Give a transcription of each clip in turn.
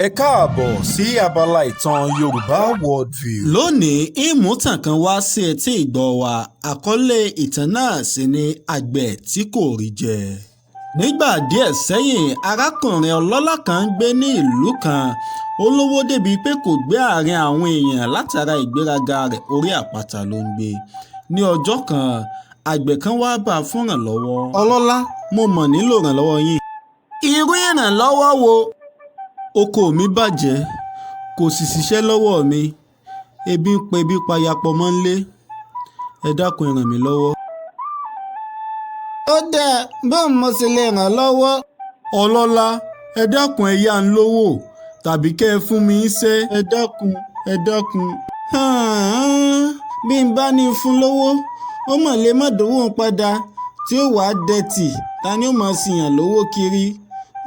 Ẹ káàbọ̀ sí abala ìtàn Yorùbá Worldview. Lónìí, ìmútàn kan wá sí etí ìgbọ́ wa. Àkọlé ìtàn náà sì ni Àgbẹ̀ tí kò rí jẹ. Nígbà díẹ̀ sẹ́yìn, arákùnrin ọlọ́lá kan ń gbé ní ìlú kan. Ó lówó débi pé kò gbé àárín àwọn èèyàn látara ìgbéraga rẹ̀. Orí àpáta ló ń gbé. Ní ọjọ́ kan, àgbẹ̀ kan wá bá a fún ìrànlọ́wọ́. Ọlọ́lá, mo mọ̀ nílò ìrànlọ́wọ́ yín. Irú ìrànlọ́wọ́ wo? Oko mi bàjẹ́, kò sì ṣiṣẹ́ lọ́wọ́ mi. Ebi ń pebi payapọ̀ mọ́ nílé. Ẹ dákun, ẹ ràn mí lọ́wọ́. Ó dáa, bó mo sì lè ràn ọ́ lọ́wọ́? Ọlọ́lá, ẹ dákun, ẹ yá ń lówó tàbí kẹ́ ẹ fún mi níṣẹ́. Ẹ dákun, ẹ dákun. Bí n bá ní fún lówó, ó mọ̀ lè má dówó padà tí ó wàá dẹ̀tì. Ta ni ó mọ̀ síyàn lówó kiri?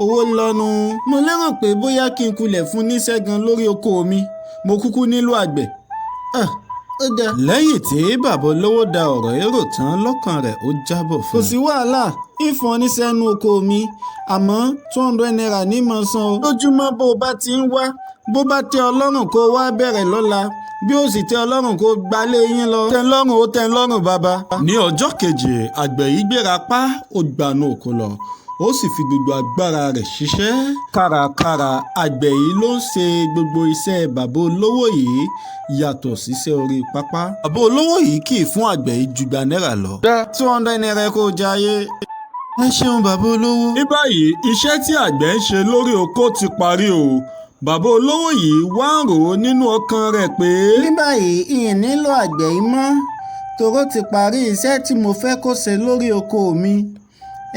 Owó lọ́nu. Mo lérò pé bóyá kí n kulẹ̀ fún níṣẹ́ gan lórí oko mi. Mo kúkú nílò àgbẹ̀. Ó dáa. Lẹ́yìn tí bàbá olówó da ọ̀rọ̀ èrò tán lọ́kàn rẹ̀, ó jábọ̀ fún Kò sí wàhálà, ìfún ọ níṣẹ́ nu oko mi, àmọ́ ₦200 ní mọ̀ san o lójúmọ́ bó o bá ti ń wá. Bó bá tẹ́ ọ lọ́rùn, kó o wá bẹ̀rẹ̀ lọ́la. Bí ó sì tẹ́ ọ lọ́rùn, kó o gbalé yín lọ. Tẹ́ ń lọ́rùn, ó tẹ́ ń lọ́rùn, bàbá. Ní ọjọ́ kejì, àgbẹ̀ yìí gbéra pa, ó gbanú oko lọ, ó sì fi gbogbo agbára rẹ̀ ṣiṣẹ́ kárakára. Àgbẹ̀ yìí ló ń ṣe gbogbo iṣẹ́ bàbá olówó yìí yàtọ̀ síṣẹ́ orí pápá. Bàbá olówó yìí kì í fún àgbẹ̀ yìí ju ₦20 lọ. ₦200, kó o jayé. Ẹ ṣeun, bàbá olówó. Ní báyìí, iṣẹ́ tí àgbẹ̀ ń ṣe lórí oko ti parí o. Bàbá olówó yìí wá ń rò ó nínú ọkàn rẹ̀ pé. Ní báyìí, ìyìn nílò àgbẹ̀ yìí mọ́ toró ti parí iṣẹ́ tí mo fẹ́ kó ṣe lórí oko mi.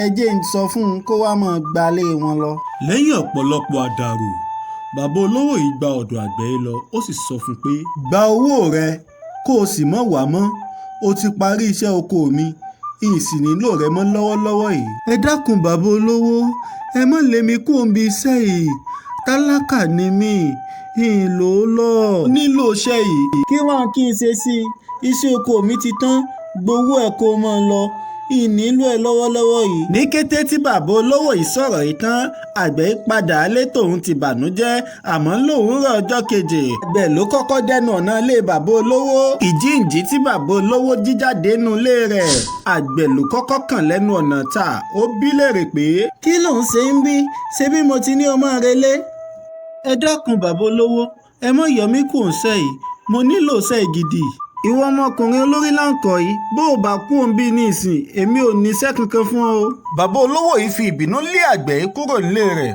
Ẹ jẹ́ ń sọ fún un kó wá máa gbalé wọn lọ. Lẹ́yìn ọ̀pọ̀lọpọ̀ àdàrò, bàbá olówó yìí gba ọ̀dọ̀ àgbẹ̀ yìí lọ, ó sì sọ fún un pé. Gba owó rẹ, kó o sì mọ̀ wá mọ́. O ti parí iṣẹ́ oko mi, n sì nílò rẹ mọ́ lọ́wọ́lọ́wọ́ yìí. Ẹ dákun, bàbá olówó, ẹ má lé mi kúrò níbi iṣẹ́ yìí. Tálákà ni mí, n lò ó lọ. Nílò iṣẹ́ yìí. Kí wàá kí n ṣe sí i? Iṣẹ́ oko mi ti tán. Gbowó ẹ̀, kó o máa lọ. Ìnílò ẹ lọ́wọ́lọ́wọ́ yìí. Ní kété tí bàbá olówó yìí sọ̀rọ̀ yìí tán, àgbẹ̀ yìí padà lé tòun ti bànújẹ́. Àmọ́ lòwúrọ̀ ọjọ́ kejì, àgbẹ̀ ló kọ́kọ́ dẹnu ọ̀nà ilé bàbá olówó. Ìjíǹjí tí bàbá olówó jí jáde nínú ilé rẹ̀, àgbẹ̀ ló kọ́kọ́ kàn lẹ́nu ọ̀nà ta. Ó bí léèrè pé, kí ló ń ṣe ń bí? Ṣé bí mo ti ní ọmọ rẹ lé? Ẹ dákun, bàbá olówó, ẹ mọ̀ yọ mí kò ń ṣe yìí. Mo nílò iṣẹ́ gidi. Ìwọ ọmọkùnrin olórí láǹkọ̀ yìí, bó o bá kú òun bí nísìn, èmi ò níṣẹ́ kankan fún ọ. Bàbá olówó yìí fi ìbínú lé àgbẹ̀ yìí kúrò nílé rẹ̀.